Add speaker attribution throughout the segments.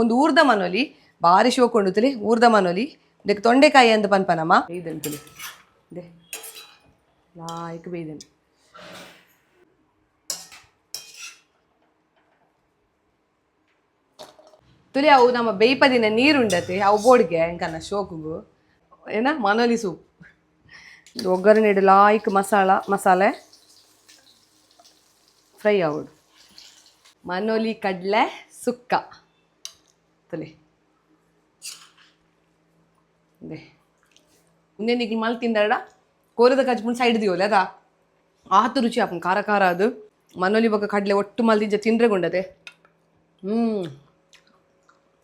Speaker 1: ಒಂದು ಊರ್ದ ಮನೊಲಿ ಬಾರಿ ಶೋಕುಂಡು ಊರ್ದ ಮನೊಲಿ ಇದಕ್ಕೆ ತೊಂಡೆಕಾಯಿ ಅಂತ ಪನ್ಪನಮ್ಮ ಬೇಯ್ದನ್ ತುಲಿ ಇದೆ ಲಾಯ್ಕ್ ಬೇಯ್ದನ್. ತುಲಿ ಅವು ನಮ್ಮ ಬೇಯ್ಪದಿನ ನೀರುಂಡತೆ ಅವು ಬೋಡ್ಗೆ ಎಂಕನ್ನ ಶೋಕುಗು ಏನ ಮನೊಲಿ ಸೂಪ್. ಒಗ್ಗರಣೆ ಇಡು ಲಾಯ್ಕ್ ಮಸಾಲ ಮಸಾಲೆ ಫ್ರೈ ಆವಡು. ಮನೊಲಿ ಕಡಲೆ ಸುಕ್ಕ ತುಲಿ ಇದೆ. ಉಂದೆನಿಗೆ ಮಲ್ ತಿಂದಡ ಕೋರದ ಕಜ್ಪುಂಡು ಸೈಡ್ ದಿಯೋಲೆ ಅದಾ ಆತು ರುಚಿ ಆಪುಂಡು, ಖಾರ ಖಾರ. ಅದು ಮನೊಲಿ ಬೊಕ್ಕ ಕಡಲೆ ಒಟ್ಟು ಮಲ್ದಿಂಚ ತಿಂದ್ರೆ ಗುಂಡತೆ.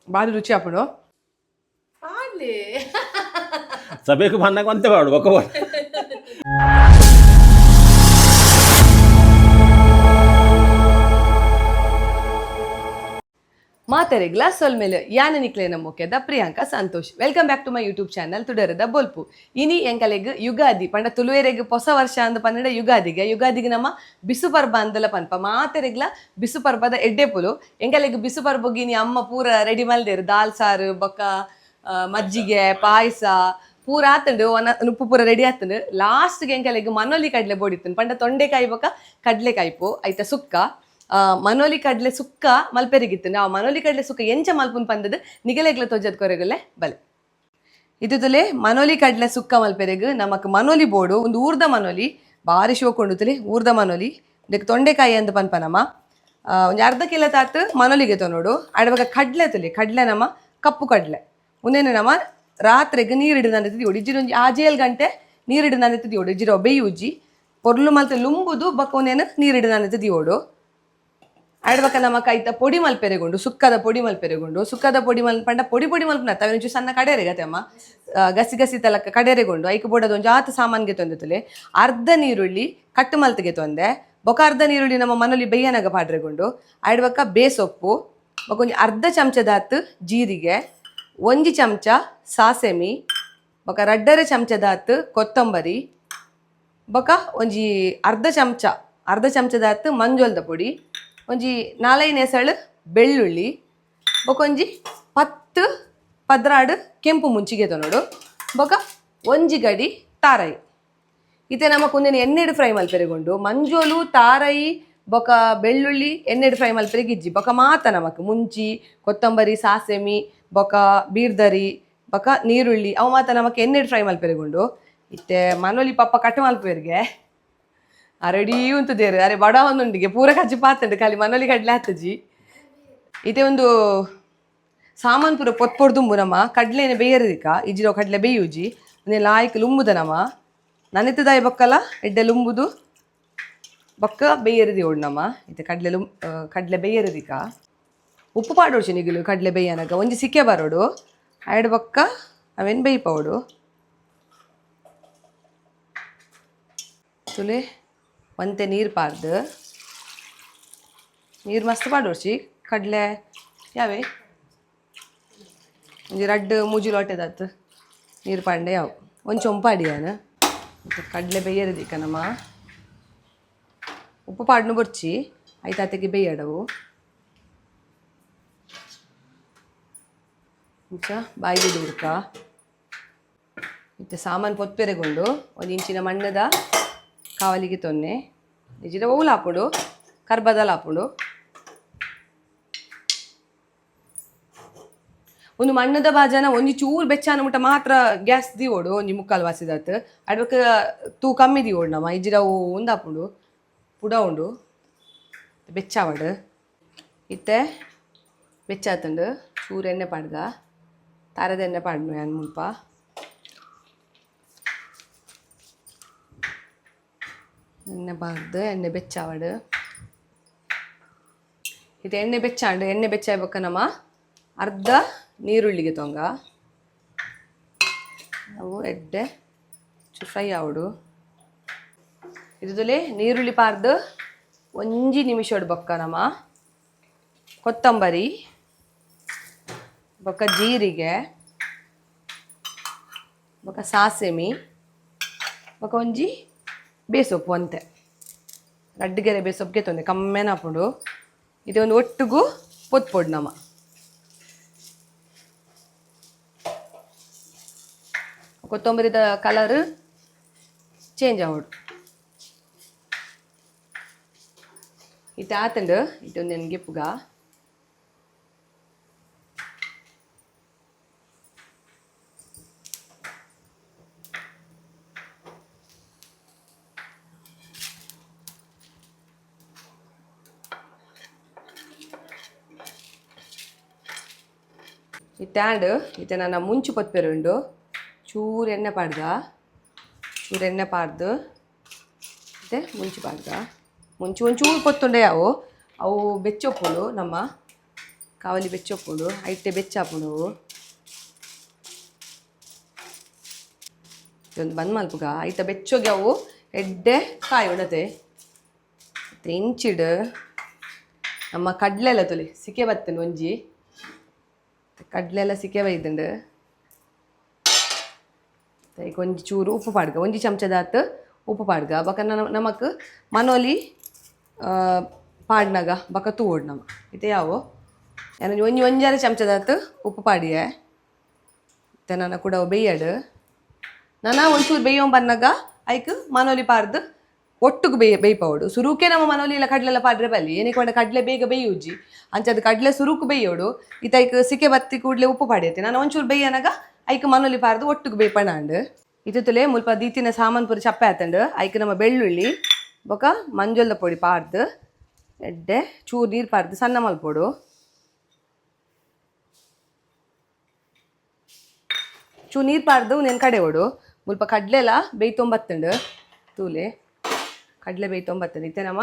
Speaker 1: ಭಾರಿ ರುಚಿ ಆಪುಂಡು.
Speaker 2: ಸಭೆಗೆ ಬಂದಾಗ ಅಂತೆ ಬಾಡು ಬೊಕ್ಕ.
Speaker 1: ಮಾತೆರೆಗ್ಲ ಸೊಲ್ಮೆಲೆ ಯಾನ ನಿಕ್ಲೇನ ಮೊಕೆದ Priyanka Santosh. Welcome back to my YouTube channel ತುಡರದ ಬೊಲ್ಪು. ಇನಿ ಎಂಕಲೆಗ್ ಯುಗಾದಿ ಪಂಡ ತುಳುವೆರೆಗ್ ಹೊಸ ವರ್ಷ ಅಂದ್ ಪನ್ನಡ ಯುಗಾದಿಗೆ ಯುಗಾದಿಗೆ ನಮ್ಮ ಬಿಸು ಪರ್ಬ ಅಂದಲ ಪನ್ಪ. ಮಾತೆರೆಗ್ಲ ಬಿಸು ಪರ್ಬದ ಎಡ್ಡೆಪುಲು. ಎಂಕಲೆಗ್ ಬಿಸು ಪರ್ಬಗ್ ಇನಿ ಅಮ್ಮ ಪೂರ ರೆಡಿ ಮಲ್ದೇರು, ದಾಲ್ ಸಾರು ಬೊಕ್ಕ ಮಜ್ಜಿಗೆ ಪಾಯಸ ಪೂರ ಆತುಂಡು, ಒನ ನುಪ್ಪು ಪೂರ ರೆಡಿ ಆತುಂಡು. ಲಾಸ್ಟ್ಗೆ ಎಂಕಲೆಗ್ ಮನೊಲಿ ಕಡಲೆ ಬೋಡಿತ್ತುಂಡು, ಪಂಡ ತೊಂಡೆಕಾಯಿ ಬೊಕ್ಕ ಕಡಲೆಕಾಯಿಪು ಐತ ಸುಕ್ಕ. ಮನೋಲಿ ಕಡಲೆ ಸುಕ್ಕ ಮಲ್ಪೆರಿಗಿತ್ತು. ಆ ಮನೋಲಿ ಕಡಲೆ ಸುಕ್ಕ ಎಂಚ ಮಲ್ಪುನ್ ಪಂದದ್ ನಿಗಲೆಗ್ಲ ತೊಜದ್ ಕೊರೆಗಲೆ ಬಲೆ. ಇದುತುಲೆ ಮನೋಲಿ ಕಡಲೆ ಸುಕ್ಕ ಮಲ್ಪೆರೆಗ್ ನಮಕ್ ಮನೋಲಿ ಬೋಡು. ಒಂದು ಊರ್ದ ಮನೋಲಿ ಬಾರಿ ಶೋಕುಂಡು ಊರ್ದ ಮನೋಲಿ. ಇದಕ್ಕೆ ತೊಂಡೆಕಾಯಿ ಅಂದ್ ಪನ್ಪ ನಮ. ಒಂಜಿ ಅರ್ಧ ಕಿಲೋ ತಾತ್ ಮನೋಲಿಗೆ ತೊನೋಡು. ಅಡವಾಗ ಕಡಲೆ ತುಲಿ, ಕಡಲೆ ನಮ್ಮ ಕಪ್ಪು ಕಡಲೆ. ಉಂದೇನು ನಮ್ಮ ರಾತ್ರೆಗ್ ನೀರಿಡು ನನೆತ್ ದಿಯೋಡು. ಇಜ್ಜಿಡ ಒಂಜಿ ಆಜೇಲ್ ಗಂಟೆ ನೀರಿಡು ನನೆತ್ ದಿಯೋಡು. ಇಜ್ಜಿಡ ಬೇಯುಜ್ಜಿ. ಪೊರ್ಲು ಮಲ್ತ್ ಲುಂಬುದು ಬೊಕ್ಕ ಉಂದೇನು ನೀರಿಡು ನನೆತ್ ದಿಯೋಡು. ಆಡ್ಬಕ ನಮ್ಮ ಕೈತ ಪೊಡಿ ಮಲ್ಪೆರೆಗುಂಡು, ಸುಕ್ಕದ ಪೊಡಿ ಮಲ್ಪೆರೆಗುಂಡು. ಸುಕ್ಕದ ಪೊಡಿ ಮಲ್ ಪಂಡ ಪೊಡಿ ಪೊಡಿ ಮಲ್ಪುನ ಅತ್ತ, ಸಣ್ಣ ಕಡೆರೆ ಗತೆ ಅಮ್ಮ, ಗಸಿ ಗಸಿ ತಲಕ ಕಡೆರೆಗುಂಡು. ಐಕ್ ಬೋಡದ ಒಂಜಿ ಆತು ಸಾಮಾನ್ಗೆ ತೊಂದೆ. ಅರ್ಧ ನೀರುಳ್ಳಿ ಕಟ್ಟು ಮಲ್ತಿಗೆ ತೊಂದೆ, ಬೊಕ ಅರ್ಧ ನೀರುಳ್ಳಿ ನಮ್ಮ ಮನೊಲಿ ಬೆಯ್ಯನಗ ಪಾಡ್ರೆಗುಂಡು. ಆಡ್ಬಕ ಬೇಸೊಪ್ಪು, ಬೊಕ ಒಂಜಿ ಅರ್ಧ ಚಮಚದಾತ್ ಜೀರಿಗೆ, ಒಂಜಿ ಚಮಚ ಸಾಸೆಮಿ, ಬೊಕ ರಡ್ಡರೆ ಚಮಚದಾತ್ ಕೊತ್ತಂಬರಿ, ಬೊಕ ಒಂಜಿ ಅರ್ಧ ಚಮಚ ಅರ್ಧ ಚಮಚದಾತ್ ಮಂಜೊಲ್ದ ಪೊಡಿ, ಒಂಜಿ ನಾಲೈದು ಎಸಳು ಬೆಳ್ಳುಳ್ಳಿ, ಬೊಕ ಒಂಜಿ 10 12 ಕೆಂಪು ಮುಂಚಿಗೆ ತೊನೋಡು, ಬೊಕ ಒಂಜಿ ಗಡಿ ತಾರೈ. ಇತ್ತೆ ನಮಕ್ ಉಂದೆನ್ ಎಣ್ಣೆಡ್ ಫ್ರೈ ಮಲ್ಪೆರೆಗುಂಡು. ಮಂಜೊಲು, ತಾರೈ ಬೊಕ ಬೆಳ್ಳುಳ್ಳಿ ಎಣ್ಣೆಡ್ ಫ್ರೈ ಮಲ್ಪೆರೆಗ್ ಇಜ್ಜಿ. ಬೊಕ ಮಾತ ನಮಕ್ ಮುಂಚಿ, ಕೊತ್ತಂಬರಿ, ಸಾಸೆಮಿ, ಬೊಕ ಬೀರ್ದರಿ, ಬೊಕ ನೀರುಳ್ಳಿ ಅವು ಮಾತ ನಮಕ್ ಎಣ್ಣೆಡ್ ಫ್ರೈ ಮಲ್ಪೆರೆಗುಂಡು. ಇತ್ತೆ ಮನೊಲಿ ಪಪ್ಪ ಕಟ್ ಮಲ್ಪುವೆರ್ಗೆ ರೆಡಿ ಉಂತುದೇರು. ಅರೆ ಬಡ ಒಂದುಂಡಿಗೆ ಪೂರ ಕಜ್ಜಿ ಪಾತುಂಡು, ಖಾಲಿ ಮನೊಲಿ ಕಡ್ಲೆ ಆತಜಿ. ಇತ್ತೆ ಒಂದು ಸಾಮಾನ್ ಪೂರ ಪೊತ್ಪೊಡ್ದುಂಬು ನಮ್ಮ ಕಡ್ಲೆನೆ ಬೇಯರದಿಕ ಇಜ್ಜಿರೋ ಕಡಲೆ ಬೇಯುಜಿ. ಒಂದೆ ಲಾಯ್ಕ್ ಲುಂಬುದ ನಮ ನನಿತದಾಯಿ ಬೊಕ್ಕಲ ಎಡ್ಡೆ ಲುಂಬುದು ಬೊಕ್ಕ ಬೇಯರದಿ ಓಡು ನಮ. ಇತ್ತೆ ಕಡಲೆ ಲುಂ ಕಡಲೆ ಬೇಯರದಿಕ. ಉಪ್ಪು ಪಾಡೋಡ್ಚಿ ನಿಗುಲು ಕಡಲೆ ಬೇಯನಗ, ಒಂಜಿ ಸಿಕ್ಕೆ ಬರೋಡು. ಆಯ್ಡ್ ಬೊಕ್ಕ ಅವೇನು ಬೇಯ್ಪವಡು. ತುಲೆ ಒಂತೆ ನೀರು ಪಾರ್ದು, ನೀರು ಮಸ್ತ್ ಪಾಡೋಡ್ಚಿ. ಕಡಲೆ ಯಾವೆ ಒಂಜಿ ರಡ್ಡ್ ಮೂಜಿ ಲೋಟೆದಾತ್ ನೀರು ಪಾಂಡೆ ಯಾವು. ಒಂಜಿ ಚೊಂಪಾಡಿಯಾನ ಕಡಲೆ ಬೇಯರದಿಕ್ಕ ನಮ್ಮ. ಉಪ್ಪು ಪಾಡ್ನು ಬೊರ್ಚಿ, ಐತಾತೆಗೆ ಬೇಯಡವು. ಇಂಚ ಬಾಯಿಗೆ ದೂರ್ಕ. ಇತ್ತೆ ಸಾಮಾನು ಪೊತ್ಪೆರೆಗೊಂಡು ಒಂದು ಇಂಚಿನ ಮಣ್ಣದ ಕಾವಲಿಗೆ ತೊನ್ನೆ. ಇಜ್ಜಿಡ ಒವ್ಲು ಆಪುಂಡು, ಕರ್ಬದಲ ಆಪುಂಡು. ಒಂದು ಮಣ್ಣದ ಬಾಜನ ಒಂಜಿ ಚೂರು ಬೆಚ್ಚಾನ ಮುಟ್ಟ ಮಾತ್ರ ಗ್ಯಾಸ್ ದಿವೋಡು, ಒಂಜಿ ಮುಕ್ಕಾಲು ವಾಸಿದಾತ್. ಅಡ್ಬಕ ತೂ ಕಮ್ಮಿ ದಿವೋಡು ನಮ್ಮ, ಇಜ್ಜಿಡ ಅವು ಉಂದಾಪುಂಡು, ಪುಡ ಉಂಡು ಬೆಚ್ಚಾವಡು. ಇತ್ತೆ ಬೆಚ್ಚಾತುಂಡು, ಚೂರು ಎಣ್ಣೆ ಪಾಡ್ಗ. ತಾರದ ಎಣ್ಣೆ ಪಾಡ್ನು ಯಾನ್ ಮುಲ್ಪ. ಎಣ್ಣೆ ಪಾಡ್ದು ಎಣ್ಣೆ ಬೆಚ್ಚಾವಡು. ಇದು ಎಣ್ಣೆ ಬೆಚ್ಚಾಂಡು. ಎಣ್ಣೆ ಬೆಚ್ಚಾಯ್ಬೊಕ್ಕ ನಮ್ಮ ಅರ್ಧ ನೀರುಳ್ಳಿಗೆ ತೊಂಗ. ಅವು ಎಡ್ಡೆ ಚೂರು ಫ್ರೈ ಆವಡು. ಇದುಲೆ ನೀರುಳ್ಳಿ ಪಾರ್ದು ಒಂಜಿ ನಿಮಿಷಡ್ ಬೊಕ್ಕ ನಮ್ಮ ಕೊತ್ತಂಬರಿ, ಬೊಕ್ಕ ಜೀರಿಗೆ, ಬೊಕ್ಕ ಸಾಸೆಮಿ, ಬೊಕ್ಕ ಒಂಜಿ ಬೇಸೊಪ್ಪು ಅಂತೆ ರಡ್ಡ್ ಗೆರೆ ಬೇಸೊಪ್ಪಿಗೆ ತೊಂದೆ ಕಮ್ಮೆನ ಆಪುಂಡು. ಇದು ಒಂದು ಒಟ್ಟುಗು ಪೊತ್ಪೊಡು ನಮ. ಕೊತ್ತಂಬರಿದ ಕಲರ್ ಚೇಂಜ್ ಆವಡು. ಇತ್ತೆ ಆತಂಡು. ಇತ್ತೆ ಒಂದೆನ್ ಗೆಪ್ಪುಗ. ಇತ್ತೆ ಆಂಡ್. ಇತ್ತೆ ನನ್ನ ಮುಂಚು ಪತ್ಪೆರೆ ಉಂಡು. ಚೂರು ಎಣ್ಣೆ ಪಾಡ್ದ, ಚೂರು ಎಣ್ಣೆ ಪಾಡ್ದು ಇತ್ತೆ ಮುಂಚು ಪಾಡ್ದ. ಮುಂಚು ಒಂಚೂರು ಪೊತ್ತುಂಡೆ ಅವು ಅವು ಬೆಚ್ಚೊಪ್ಪುಂಡು. ನಮ್ಮ ಕಾವಲಿ ಬೆಚ್ಚೊಪ್ಪುಂಡು, ಐಟೆ ಬೆಚ್ಚಾಪುಂಡು ಅವು. ಒಂದು ಬಂದ್ ಮಲ್ಪುಗ. ಐತ ಬೆಚ್ಚೊಗೆ ಅವು ಎಡ್ಡೆ ಕಾಯಿ ಉಂಡತೆ. ಮತ್ತೆ ಇಂಚಿಡ್ ನಮ್ಮ ಕಡ್ಲೆಲ್ಲ ತುಲಿ ಸಿಕೆ ಬತ್ತುಂಡು. ಒಂಜಿ ಕಡ್ಲೆಲ್ಲ ಸಿಕೆ ಬೈದುಂಡು. ಈಗ ಒಂಜಿ ಚೂರು ಉಪ್ಪು ಪಾಡ್ಗ, ಒಂಜಿ ಚಮಚದಾತ್ ಉಪ್ಪು ಪಾಡ್ಗ. ಬೊಕ ನಮಕ್ ಮನೋಲಿ ಪಾಡ್ನಗ ಬೊಕ ತೂವೊಡು ನಮ. ಇತ್ತೆ ಯಾವು, ಯಾನ್ ಒಂಜಿ ಒಂಜರೆ ಚಮಚದಾತ್ ಉಪ್ಪು ಪಾಡಿಯೆ. ಇತ್ತೆ ನನ್ನ ಕೂಡ ಬೇಯಡ್. ನನ ಒಂಚೂರು ಬೇಯೊಂದು ಬನ್ನಗ ಐಕ್ ಮನೋಲಿ ಪಾಡ್ದು ಒಟ್ಟುಗು ಬೇಯ್ಪಾವೊಡು. ಸುರುಕೆ ನಮ್ಮ ಮನೋಲಿ ಇಲ್ಲ ಕಡ್ಲೆಲ್ಲ ಪಾಡ್ರೆ ಬಲ್ಲಿ. ಏನಕ್ಕೆ ಪಂಡ ಕಡಲೆ ಬೇಗ ಬೇಯುಜ್ಜಿ. ಅಂಚದ ಕಡಲೆ ಸುರುಕು ಬೇಯೋಡು. ಇತ್ತೆ ಐಕ್ ಸಿಕೆ ಬತ್ತಿ ಕೂಡಲೇ ಉಪ್ಪು ಪಾಡೈತೆ. ನಾನು ಒಂಚೂರು ಬೇಯನಗ ಐಕ್ ಮನೋಲಿ ಪಾಡ್ದು ಒಟ್ಟುಗು ಬೇಯ್ಪಣ ಅಂಡ್. ಇತ್ತುತ್ತಲೇ ಮುಲ್ಪ ದೀತಿನ ಸಾಮಾನು ಪೂರ ಚಪ್ಪೆ ಆತಂಡು. ಐಕ್ ನಮ್ಮ ಬೆಳ್ಳುಳ್ಳಿ ಬೊಕ ಮಂಜೊಲ್ದ ಪೊಡಿ ಪಾಡ್ದು ಎಡ್ಡೆ ಚೂರು ನೀರು ಪಾಡ್ದು ಸಣ್ಣ ಮಲ್ಪೊಡು. ಚೂರು ನೀರು ಪಾಡ್ದು ನೆನ್ ಕಡೆ ಓಡು. ಮುಲ್ಪ ಕಡ್ಲೆಲ ಬೇಯ್ತೊಂಬತ್ತುಂಡು. ತೂಲೆ, ಕಡಲೆ ಬೇಯ್ತೊಂಬತ್ತುಂಡು. ಇತ್ತೆ ನಮ್ಮ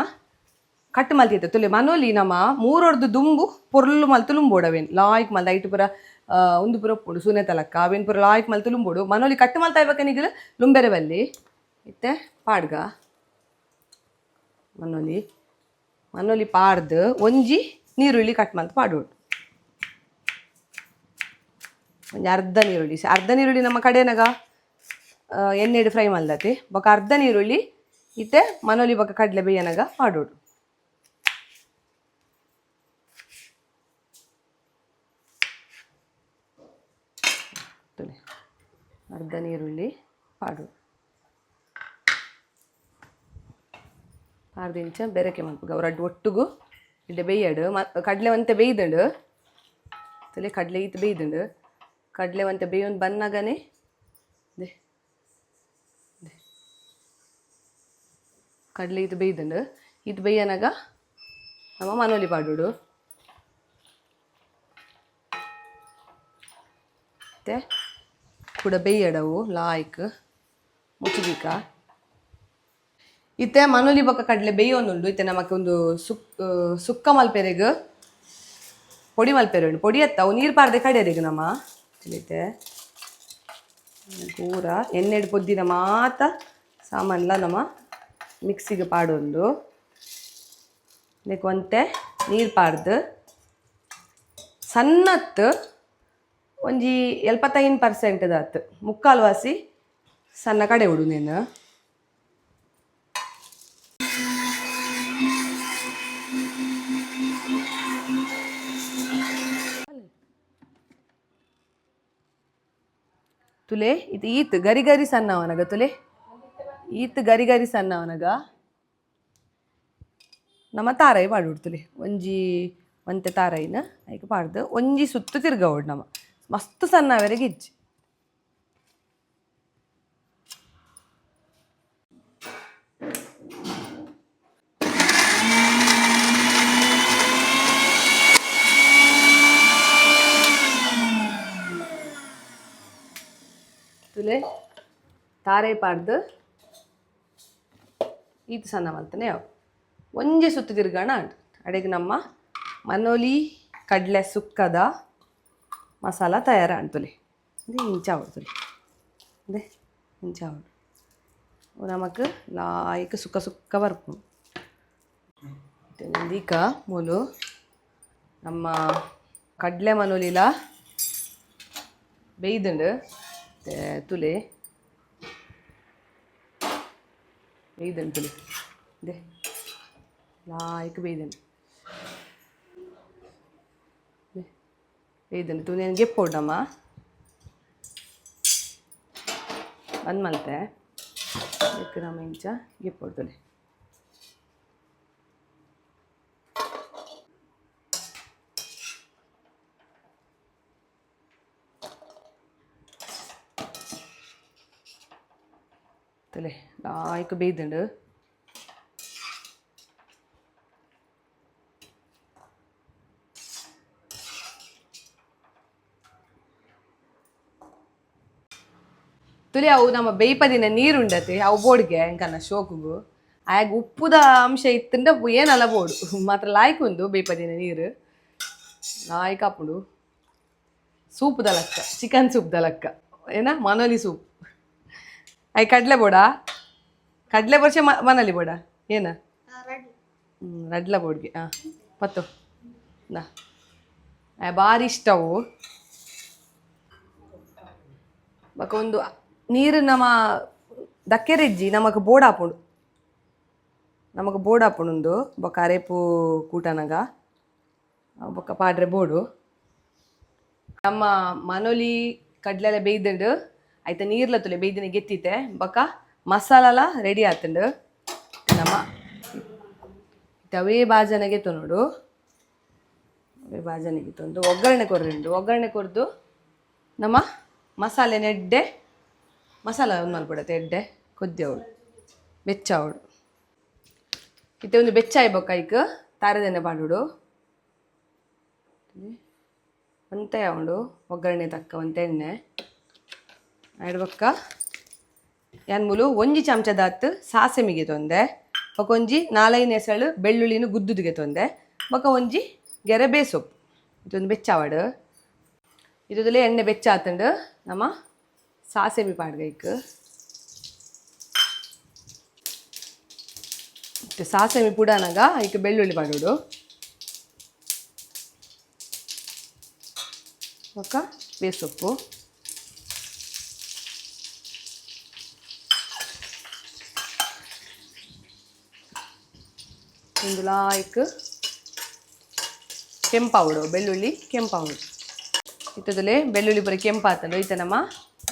Speaker 1: ಕಟ್ ಮಲ್ತಿತ್ತು ತುಲೆ ಮನೋಲಿ. ನಮ್ಮ ಮೂರೊರ್ದು ದುಂಬು ಪೊರ್ಲು ಮಲ್ತು ಲುಂಬೋಡು. ಅವೇನು ಲಾಯ್ಕ್ ಮಲ್ದ ಐಟ್ ಪೂರ ಉಂದು ಪೂರ ಉಪ್ಪುಂಡು ಸೂನೆ ತಲಕ್ಕ. ಅವೇನು ಪೂರ ಲಾಯ್ಕ್ ಮಲ್ತು ಲುಂಬೋಡು. ಮನೋಲಿ ಕಟ್ ಮಲ್ತಾ ಇವಾಗ ನಿಗಲು ಲುಂಬೆರೆ ಬಲ್ಲಿ. ಇತ್ತೆ ಪಾಡ್ಗ ಮನೋಲಿ. ಮನೋಲಿ ಪಾಡ್ದು ಒಂಜಿ ನೀರುಳ್ಳಿ ಕಟ್ ಮಲ್ತು ಪಾಡೋಡು. ಒಂಜಿ ಅರ್ಧ ನೀರುಳ್ಳಿ, ಅರ್ಧ ನೀರುಳ್ಳಿ ನಮ್ಮ ಕಡೆನಗ ಎಣ್ಣೆಡ್ ಫ್ರೈ ಮಲ್ದತಿ. ಬೊಕ ಅರ್ಧ ನೀರುಳ್ಳಿ ಇತ್ತೆ ಮನೋಲಿ ಬೊಕ ಕಡಲೆ ಬೇಯನಗ ಪಾಡೋಡು. ತುಲೆ, ಅರ್ಧ ನೀರುಳ್ಳಿ ಪಾಡು. ಪಾಡ್ದು ಇಂಚ ಬೆರಕೆ ಮಲ್ಪುಗ. ರಡ್ಡ್ ಒಟ್ಟುಗು ಇಡ್ಡೆ ಬೇಯಡು. ಕಡಲೆ ಒಂತೆ ಬೇಯ್ದುಂಡು. ತುಲೆ, ಕಡಲೆ ಈತ್ ಬೇಯ್ದುಂಡು. ಕಡಲೆ ಒಂತೆ ಬೇಯೊಂದು ಬನ್ನಗನೆ ದೆ ದೆ ಕಡಲೆ ಇದು ಬೇಯ್ದುಂಡು. ಇದು ಬೇಯನಗ ನಮ್ಮ ಮನೋಲಿ ಪಾಡೋಡು. ಮತ್ತೆ ಕೂಡ ಬೇಯಡವು ಲಾಯ್ಕ್ ಮುಚ್ಚುದೀಕ. ಇತ್ತೆ ಮನೋಲಿ ಬೊಕ್ಕ ಕಡಲೆ ಬೇಯೊಂದುಂಡು. ಇತ್ತೆ ನಮಕ್ ಒಂದು ಸುಕ್ಕ ಮಲ್ಪೆರೆಗ್ ಪೊಡಿ ಮಲ್ಪೆರೆ ಉಂಡು. ಪೊಡಿ ಅತ್ತ, ಅವು ನೀರು ಪಾರ್ದೆ ಕಡೆಯರೆಗ್ ನಮ್ಮ ಇತ್ತೆ ಪೂರ ಎಣ್ಣೆಡ್ ಪೊದ್ದಿನ ಮಾತ ಸಾಮಾನ್ಲ ನಮ್ಮ ಮಿಕ್ಸಿಗೆ ಪಾಡೊಂದು. ಇದಕ್ಕೆ ಒಂತೆ ನೀರು ಪಾಡ್ದು ಸಣ್ಣತ್ತು ಒಂಜಿ 75% ದಾತ್, ಮುಕ್ಕಾಲು ವಾಸಿ ಸಣ್ಣ ಕಡೆ ಉಡು ನೀನು. ತುಲೆ, ಇದು ಈತ್ ಗರಿ ಗರಿ ಸಣ್ಣ ಅವನಗ. ತುಲೆ, ಈತ್ ಗರಿ ಗರಿ ಸಣ್ಣ ಅವನಗ ನಮ್ಮ ತಾರಾಯಿ ಪಾಡೋಡು. ತುಲೆ, ಒಂಜಿ ಒಂತೆ ತಾರಾಯಿನ ಐಕ್ ಪಾಡ್ದು ಒಂಜಿ ಸುತ್ತು ತಿರ್ಗವೋಡು ನಮ್ಮ. ಮಸ್ತ್ ಸಣ್ಣ ಅವರಿಗೆ ಇಜ್ಜಿ. ತುಲೆ, ತಾರೆ ಪಾಡ್ದು ಈತ್ ಸಣ್ಣ ಮಲ್ತನೆ ಅವು. ಒಂಜಿ ಸುತ್ತು ತಿರ್ಗಣ ಅಡೆಗೆ ನಮ್ಮ ಮನೋಲಿ ಕಡಲೆ ಸುಕ್ಕದ ಮಸಾಲ ತಯಾರ ತುಲೆ. ಇದು ಇಂಚ ತುಲೆ, ಅದೇ ಇಂಚ ನಮಕ್ ಲಾಯ್ಕ್ ಸುಕ್ಕ ಸುಕ್ಕ ಬರ್ಪುಂಡು. ದೀಕ ಮೂಲು ನಮ್ಮ ಕಡಲೆ ಮನೋಲಿಲ ಬೇಯ್ದುಂಡು. ತುಲೆ, ಬೇಯ್ದುಂಡು. ತುಲೆ, they ಲಾಯ್ಕ್ ಬೇಯ್ದುಂಡು, ಬೇಯ್ದುಂಡು. ತುಲೆ ಗೆಪ್ಪೊಡಮ್ಮ. ಬಂದ್ ಮಲ್ತೆ. ಇದಕ್ಕೆ ನಮ್ಮ ಇಂಚ ಗಿಪ್ಪೊಡ್ತದೆ. ತಲೆ ಲಾಯ್ಕ್ ಬೇಯ್ದುಂಡು. ತುಲಿ ಅವು ನಮ್ಮ ಬೇಯ್ಪದಿನ ನೀರುಂಡತೆ ಅವು ಬೋಡ್ಗೆ ಎಂಕನ್ನ ಶೋಕುಗು. ಆಯಾಗ ಉಪ್ಪುದ ಅಂಶ ಇತ್ತಂಡ ಏನಲ್ಲ ಬೋಡು ಮಾತ್ರ ಲಾಯ್ಕ್ ಉಂದು ಬೇಯ್ಪದಿನ ನೀರು ಲಾಯ್ಕ್ ಆಪುಂಡು. ಸೂಪ್ದ ಲಕ್ಕ, ಚಿಕನ್ ಸೂಪ್ದ ಲಕ್ಕ ಏನ ಮನೋಲಿ ಸೂಪ್. I ಕಡಲೆ ಬೋಡಾ? ಕಡಲೆ ವರ್ಷ ಮನಲಿ ಬೋಡ ಏನ? ರಡ್ಲ ಬೋಡ್ಗೆ. ಹಾಂ, ಪತ್ತು ನಾ ಭಾರಿ ಇಷ್ಟವು. ಬೊಕ ಒಂದು ನೀರು ನಮ್ಮ ದಕ್ಕೆರೆಜ್ಜಿ ನಮಕ್ ಬೋಡಾಪುಂಡು, ನಮಕ್ ಬೋಡಾಪುಂಡು. ಬೊಕ ಅರೇಪು ಕೂಟನಗ ಬೊಕ ಪಾಡ್ರೆ ಬೋಡು. ನಮ್ಮ ಮನೊಲಿ ಕಡ್ಲೆಲ್ಲ ಬೇಯ್ದುಂಡು. ಐತ ನೀರ್ಲ ತುಲೆ ಬೇಯ್ದಿನ ಗೆತ್ತಿತೆ. ಬೊಕ ಮಸಾಲಲ ರೆಡಿ ಆತುಂಡು. ನಮ್ಮ ಅವೇ ಬಾಜನಗೆ ನೋಡು, ಅವೇ ಬಾಜನಿಗೆ ತಂದು ಒಗ್ಗರಣೆ ಕೊರ್ರಿಂಡು. ಒಗ್ಗರಣೆ ಕೊರ್ದು ನಮ್ಮ ಮಸಾಲೆ ನೆಡ್ಡೆ ಮಸಾಲ ಒಂದು ಮಲ್ಪಡತ್ತೆ. ಎಡ್ಡೆ ಕೊದ್ದಿ ಅವಳು ಬೆಚ್ಚ ಅವಳು ಇತ್ತೆ ಒಂದು ಬೆಚ್ಚ ಆಯ್ಬೊಕ್ಕ. ಐಕ್ ತಾರದೆಣ್ಣೆ ಪಾಡುಡು ಒಂತೆ ಅವಳು ಒಗ್ಗರಣೆ ತಕ್ಕ ಒಂತೆ ಎಣ್ಣೆ ಆಯ್ಡ್. ಯಾನ್ ಮೂಲು ಒಂಜಿ ಚಮಚದಾತ್ ಸಾಸೆಮಿಗೆ ತೊಂದೆ. ಬೊಕ ಒಂಜಿ ನಾಲೈದು ಎಸಳು ಬೆಳ್ಳುಳ್ಳಿನ ಗುದ್ದುದಿಗೆ ತೊಂದೆ. ಬೊಕ ಒಂಜಿ ಗೆರೆ ಬೇಸೊಪ್ಪು. ಇದೊಂದು ಬೆಚ್ಚಾವಡು. ಇದುದಲೇ ಎಣ್ಣೆ ಬೆಚ್ಚ ಆತುಂಡು. ನಮ್ಮ ಸಾಸೆಮಿ ಪಾಡ್ಗೈಕ್ ಸಾಸೆಮಿ ಪುಡಾನಗ ಐಕ್ ಬೆಳ್ಳುಳ್ಳಿ ಪಾಡೋಡು. ಬೊಕ ಬೇಸೊಪ್ಪು. ಒಂದು ಲಾಯ್ಕ್ ಕೆಂಪಾವಡು, ಬೆಳ್ಳುಳ್ಳಿ ಕೆಂಪಾವಡು. ಇತ್ತದಲ್ಲೇ ಬೆಳ್ಳುಳ್ಳಿ ಬರೀ ಕೆಂಪಾತಂಡು. ಇತ್ತ ನಮ್ಮ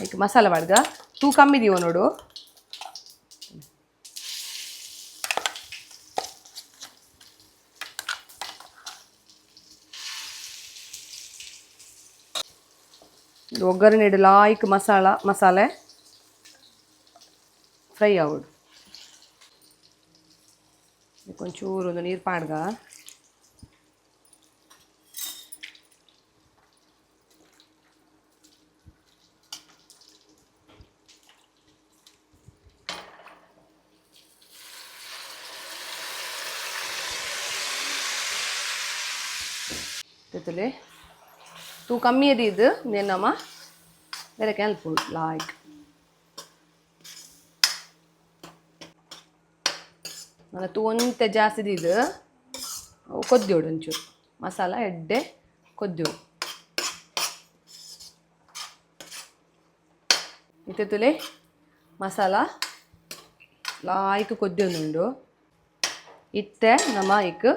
Speaker 1: ಐಕ್ ಮಸಾಲೆ ಪಾಡ್ಗ. ತೂ ಕಮ್ಮಿ ದೀವ ನೋಡು. ಒಗ್ಗರಣೆ ಲಾಯ್ಕ್ ಮಸಾಲ ಮಸಾಲೆ ಫ್ರೈ ಆವಡು. ಒಂಚೂರು ಒಂದು ನೀರು ಪಾಡ್ಗ. ತುಲೆ ತೂ ಕಮ್ಮಿ ಇದು ನಮ್ಮ ಬೇರೆ ಕೆಲ್ಪು ಲಾಯ್ಕ್ ನನ್ನ ತೂ ಒಂತೆ ಜಾಸ್ತಿ ಇದು ಕೊದ್ದಿಯೋಡು ಒಂಚೂರು ಮಸಾಲ ಎಡ್ಡೆ ಕೊದ್ದಿಯೋಡು. ಇತ್ತೆ ತುಲೆ ಮಸಾಲ ಲಾಯ್ಕ್ ಕೊದ್ದಿಯೊಂದುಂಡು. ಇತ್ತೆ ನಮ್ಮ ಇಕ್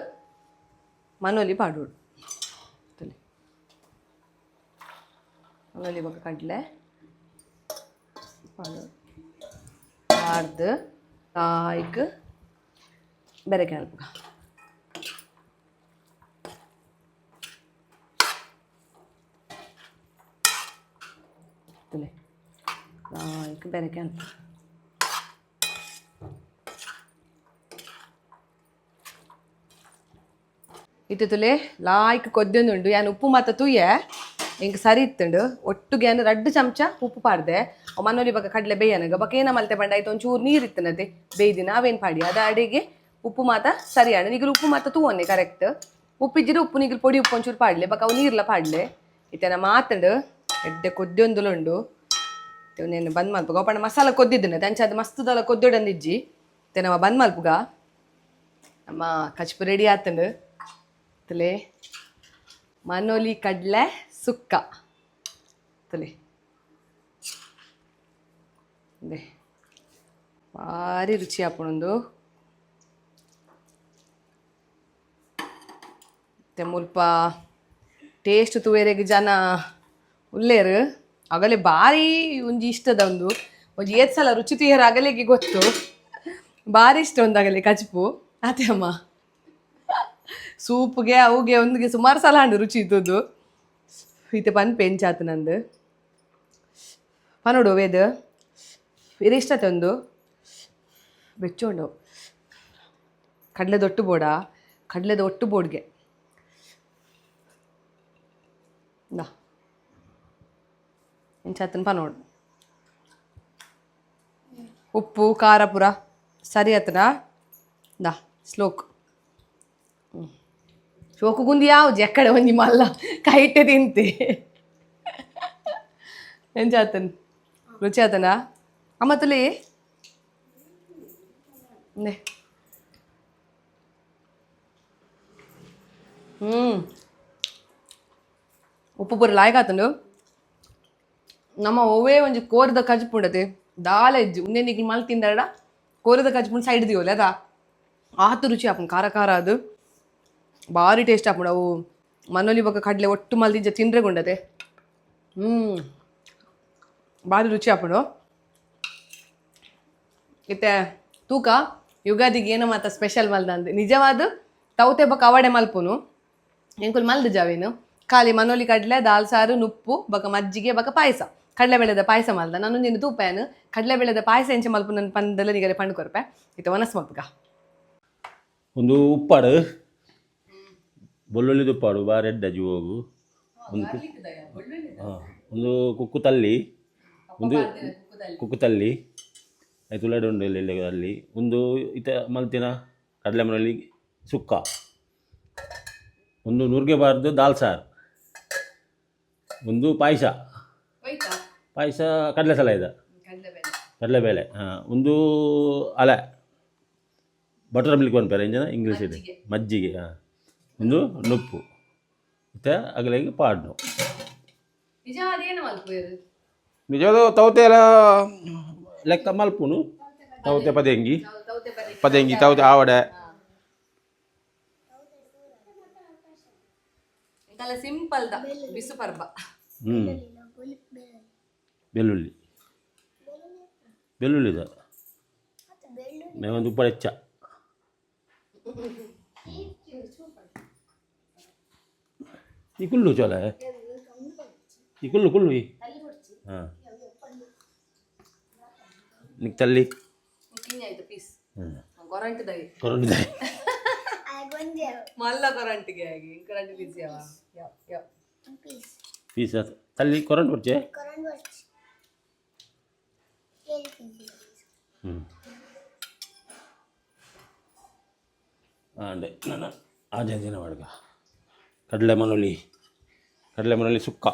Speaker 1: ಮನೊಲಿ ಪಾಡೋಡು. ತುಲೆ ಮನೊಲಿ ಬೊಕ ಕಡಲೆ ಪಾಡೋಡು. ಪಾಡ್ದು ಲಾಯ್ಕ್ ಬೆರಕೆ ಅಲ್ಪಗ. ತುಲೆ ಲಾಯ್ಕ್ ಬೆರಕೆ ಅಲ್ಪ. ಇತ್ತೆ ತುಲೆ ಲಾಯ್ಕ್ ಕೊದ್ದೊಂದುಂಡು. ಯಾನ್ ಉಪ್ಪು ಮಾತ ತೂಯೆ, ಎಂಕ್ ಸರಿ ಇತ್ತುಂಡು. ಒಟ್ಟುಗೆ ಯಾನ್ ರಡ್ಡು ಚಮಚ ಉಪ್ಪು ಪಾಡ್ದೆ. ಮನೊಲಿ ಬೊಕ ಕಡಲೆ ಬೇಯನಗ ಬೊಕ ಏನ ಮಲ್ತೆ ಪಂಡ ಐತ ಒಂಚೂರು ನೀರು ಇತ್ತನತೆ ಬೇಯ್ದಿನ ಅವೇನು ಪಾಡಿ ಅದ ಅಡಿಗೆ ಉಪ್ಪು ಮಾತ ಸರಿಯಾಣ. ನಿಗಲು ಉಪ್ಪು ಮಾತ ತೂವೊನ್ನೆ ಕರೆಕ್ಟ್. ಉಪ್ಪಿಜ್ಜಿಡ ಉಪ್ಪು ನಿಗಲು ಪೊಡಿ ಉಪ್ಪು ಒಂಚೂರು ಪಾಡ್ಲೆ. ಬೊಕ ಅವು ನೀರ್ಲ ಪಾಡ್ಲೆ. ಇತ್ತೆ ಮಾತಂಡು ಎಡ್ಡೆ ಕೊದ್ದೊಂದುಲುಂಡು. ನೇನು ಬಂದ್ ಮಲ್ಪುಗ. ಪಂಡ ಮಸಾಲ ಕೊದ್ದಿದ್ದನೆ ಅಂಚ ಅದು ಮಸ್ತುದಲ ಕೊದ್ದೊಡಂದಿಜ್ಜಿ. ಇತ್ತೆ ನಮ್ಮ ಬಂದ್ ಮಲ್ಪುಗ. ನಮ್ಮ ಕಚ್ಪು ರೆಡಿ ಆತಂಡು. ತುಲೆ ಮನೋಲಿ ಕಡಲೆ ಸುಕ್ಕ ತುಲೆ ಭಾರಿ ರುಚಿ ಆಪುಂಡು. ಇತ್ತೆ ಮುಲ್ಪ ಟೇಸ್ಟ್ ತೂವೆರೆಗ್ ಜನ ಉಲ್ಲೇರು. ಅಗಲೆ ಭಾರಿ ಒಂಜಿ ಇಷ್ಟದ ಒಂದು ಒಂಜಿ ಏತ್ ಸಲ ರುಚಿ ತೀಯರ ಅಗಲಿಗೆ ಗೊತ್ತು. ಭಾರಿ ಇಷ್ಟ ಒಂದಾಗಲಿ ಕಜ್ಪು ಅದೇ ಅಮ್ಮ. ಸೂಪ್ಗೆ ಅವುಗೆ ಒಂದಿಗೆ ಸುಮಾರು ಸಲ ಹಣ್ಣು ರುಚಿ ಇದ್ದದ್ದು. ಇತ್ತೆ ಪನ್ಪೆ ಎಂಚಾತು ನಂದು ಪನೋಡು ವೇದ ಇದು ಇಷ್ಟತೆ ಒಂದು ಬೆಚ್ಚೋಂಡು ಕಡಲೆದ ಒಟ್ಟು ಬೋಡ, ಕಡಲೆದ ಒಟ್ಟು ಬೋಡ್ಗೆ. ಇಂದಾ, ಎಂಚಾತನ್ ಪನೋಡು. ಉಪ್ಪು ಖಾರ ಪೂರ ಸರಿ ಆತನಾ? ಇಂದಾ ಸ್ಲೋಕ್ ಶೋಕು ಗುಂದಿ ಯಾವ್ದು ಎಕ್ಕಡೆ ಒಂಜಿ ಮಲ್ಲ ಕೈಟೆ ತಿಂತೆ. ಎಂಚಾತನ್? ರುಚಿ ಆತನಾ ಅಮ್ಮ? ತುಲಿ ನೆ. ಉಪ್ಪು ಪೂರ ಲಾಯ್ಕ್ ಆತುಂಡು. ನಮ್ಮ ಒವ್ವೇ ಒಂಜಿ ಕೋರಿದ ಕಜ್ಪು ಉಂಡತೆ, ದಾಲ ಇಜ್ಜಿ. ಉಂದೆ ನಿಕ್ಲು ಮಲ್ ತಿಂದಡ ಕೋರಿದ ಕಜ್ಪುಂಡು ಸೈಡ್ ದಿಯೋಲೆ ಅದ. ಆತು ರುಚಿ ಆಪುಂಡು, ಖಾರ ಖಾರ ಅದು ಭಾರಿ ಟೇಸ್ಟ್ ಆಪುಂಡು. ಅವು ಮನೊಲಿ ಬೊಕ್ಕ ಕಡಲೆ ಒಟ್ಟು ಮಲ್ದಿಂಚ ತಿಂದ್ರೆ ಗುಂಡತೆ. ಭಾರಿ ರುಚಿ ಆಪುಂಡು. ಇತ್ತೆ ತೂಕ ಯುಗಾದಿಗೆ ಏನೋ ಮಾತ ಸ್ಪೆಷಲ್ ಮಲ್ದಂದು. ನಿಜವಾದ ತೌತೆ ಬೊಕ್ಕ ಅವಡೆ ಮಲ್ಪುನು. ಎಂಕುಲು ಮಲ್ದು ಜಾವೇನು ಖಾಲಿ ಮನೋಲಿ ಕಡಲೆ ದಾಲ್ ಸಾರು ನುಪ್ಪು ಬೊಕ್ಕ ಮಜ್ಜಿಗೆ ಬೊಕ್ಕ ಪಾಯಸ, ಕಡಲೆಬೇಳೆದ ಪಾಯಸ ಮಲ್ದ. ನಾನು ನಿನ್ನ ತೂಪೇನು ಕಡಲೆಬೇಳೆದ ಪಾಯಸ ಎಂಚ ಮಲ್ಪು ನನ್ನ ಪಂದಲ್ಲ ನಿಗರೆ ಪಂಡು ಕೊರ್ಪೆ. ಇತ್ತೆ ಒನಸ್ ಮಲ್ಪುಗ.
Speaker 2: ಒಂದು ಉಪ್ಪಾಡು, ಬೆಳ್ಳುಳ್ಳಿದ ಉಪ್ಪಾಡು ಬಾರಿ ಎಡ್ಡೆ ಜೀವೋಗು. ಒಂದು ಹಾಂ, ಒಂದು ಕುಕ್ಕು ತಲ್ಲಿ, ಒಂದು ಕುಕ್ಕು ತಲ್ಲಿ ಆಯ್ತು. ಉಳ್ಳಾಡಿ ಉಂಡು ಇಲ್ಲಿ ಅಲ್ಲಿ. ಒಂದು ಇತ ಮಲ್ತಿನ ಕಡಲೆ ಮನೆಯಲ್ಲಿ ಸುಕ್ಕ, ಒಂದು ನುರ್ಗೆ ಬಾರ್ದು ದಾಲ್ ಸಾರು, ಒಂದು ಪಾಯಸ. ಪಾಯಸ ಕಡಲೆ ಸಲ ಇದೆ, ಕಡಲೆಬೇಳೆ. ಹಾಂ, ಒಂದು ಅಲೆ ಬಟರ್ ಮಿಲ್ಕ್ ಪನ್ಪೆರ್ ಇಂಜನ ಇಂಗ್ಲೀಷ್ ಇದೆ, ಮಜ್ಜಿಗೆ. ಹಾಂ, ಒಂದು ನುಪ್ಪು. ಮತ್ತು ಅಗಲಿಗೆ ಪಾಡ್ನು.
Speaker 1: ನಿಜವಾದ ಏನು ಮಲ್ಪುವೆರ್?
Speaker 2: ನಿಜವಾದ ತೌತೆ ಎಲ್ಲ ಲೆಕ್ಕ ಮಲ್ಪುನು. ತೌತೆ ಪದೆಂಗಿ, ಪದೆಂಗಿ, ತೌತೆ, ಆವಡೆ.
Speaker 1: ಸಿಂಪಲ್ the Bisu ಪರ್ಬ.
Speaker 2: ಹ್ಞೂ, ಬೆಳ್ಳುಳ್ಳಿ, ಬೆಳ್ಳುಳ್ಳಿದ ಒಂದು ಉಪ್ಪ ಹೆಚ್ಚ. ಈ ಕುಲ್ಲು ಚೊಲ, ಈ ಕುಲ್ಲು ಕುಲ್ಲು ಈ. ಹಾಂ, ನಿಕ್ ತಲ್ಲಿ.
Speaker 1: ಆಯ್ತು ಪೀಸ್. ಕೊರಂಟದಾಗಿ.
Speaker 2: ಕೊರಂಟಿದೆ.
Speaker 1: ಮಲ್ಲ ಕೊರಂಟಿಗೆ ಆಗಿ ಕೊರಂಟಿ ಪೀಸ್ ಯಾವ ಯಾವ ಯಾವ?
Speaker 2: ಪೀಸ್ ತಲ್ಲಿ ಕೊರಂಟ್ ಬರ್ಚೆ. ಹ್ಞೂ, ಅಂಡೆ ನನ್ನ ಆಜ ದಿನ ಮಾಡ್ಕ. ಕಡಲೆ ಮನೊಲಿ, ಕಡಲೆ ಮನೊಲಿ ಸುಕ್ಕ.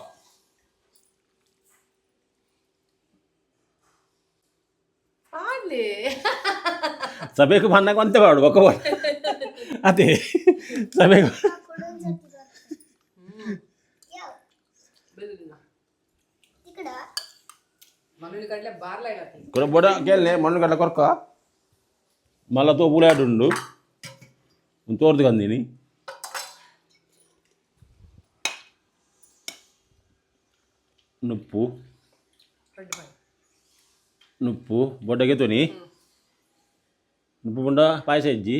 Speaker 1: ಪಾಡ್ಲಿ.
Speaker 2: ಸಭೆಗೆ ಬಂದಾಗ ಅಂತೆ ಮಾಡು ಬೊಕ್ಕ. ಅದೇ ಸಭೆಗೆ.
Speaker 1: ಮನೊಲಿ ಕಡಲೆ ಬಾರ್ಲ.
Speaker 2: ಕೊರ ಬೊಡ ಕೇಳನೆ ಮಣ್ಣು ಕಡಲೆ ಕೊರ್ಕ ಮಲ್ಲ ತೋ ಪುಲಾಡುಂಡು. ಒಂದು ತೋರ್ದು ಕಂದಿನಿ. ನುಪ್ಪು, ನುಪ್ಪು ಬೊಡ್ಡಗೆ ತೊನಿ. ನುಪ್ಪು ಬೊಂಡ ಪಾಯಸ ಇಜ್ಜಿ.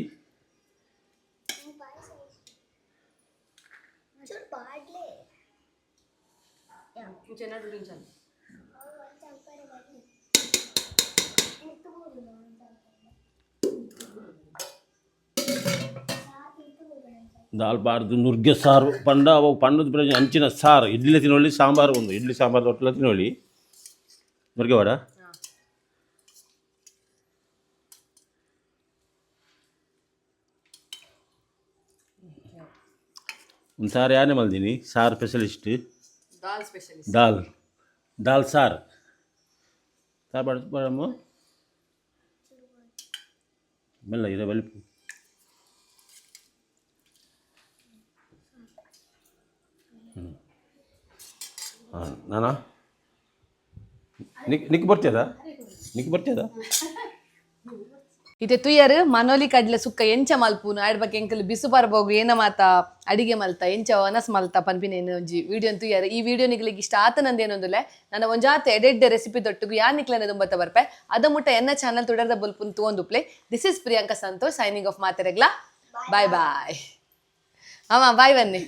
Speaker 2: ದಾಲ್ ಬಾರ್ದು ನುರ್ಗೆ ಸಾರು ಪಂಡ ಅವು ಪಂಡದ ಪ್ರಯೋಜನ ಅಂಚಿನ ಸಾರು. ಇಡ್ಲಿ ತಿನ್ನೊಳ್ಳಿ, ಸಾಂಬಾರು ಒಂದು ಇಡ್ಲಿ ಸಾಂಬಾರು ದೊಟ್ಟಲ ತಿನ್ನೊಳ್ಳಿ. ನುರ್ಗೆ ವಡ. ಒಂದು ಸಾರು ಯಾನೇ ಮಲ್ದಿನಿ, ಸಾರು ಸ್ಪೆಷಲಿಸ್ಟ್.
Speaker 1: ದಾಲ್ ಸ್ಪೆಷಲಿಸ್ಟ್.
Speaker 2: ದಾಲ್, ದಾಲ್ ಸಾರು. ಸಾರು ಬಡ ಬಡಮ್ಮ ಮೆಲ್ಲ ಇದೆ ಬಲಿಪು. ಹಾಂ, ನಾನಾ ನಿಕ್ ನಿಕ್ ಬರ್ತೀಯದ, ನಿಕ್ ಬರ್ತೀಯದ.
Speaker 1: ಇತ್ತೆ ತುಯ್ಯರ್ ಮನೋಲಿ ಕಡ್ಲೆ ಸುಕ್ಕ ಎಂಚ ಮಲ್ಪುನು, ಆಡ್ ಬಗ್ಗೆ ಎಂಕಲ್ ಬಿಸು ಪರ್ಬೋಗು ಏನ ಮಾತ ಅಡಿಗೆ ಮಲ್ತ, ಎಂಚ ವನಸ್ ಮಲ್ತ ಪನ್ಪಿನ ಒಂಜಿ ವಿಡಿಯೋ ತುಯ್ಯರ್. ಈ ವಿಡಿಯೋ ನಿಗ್ಲಿಗೆ ಇಷ್ಟ ಆತನಂದ ಏನೊಂದುಲೆ ನನ್ನ ಒಂಜಾತ ಎಡೆಡ್ಡೆ ರೆಸಿಪಿ ದೊಟ್ಟುಗು ಯಾನ್ ನಿಕ್ಲೆನ ದುಂಬತ್ತ ಬರ್ಪೆ. ಅದ ಮುಟ್ಟ ಎನ್ನ ಚಾನಲ್ ತುಡರ್ದ ಬೊಲ್ಪುನ್ ತೂವೊಂದುಪ್ಲೆ. This is Priyanka Santosh signing off. ಮಾತೆರೆಗ್ಲಾ ಬಾಯ್ ಬಾಯ್. ಅಮ್ಮ, ಬಾಯ್ ಬನ್ನಿ.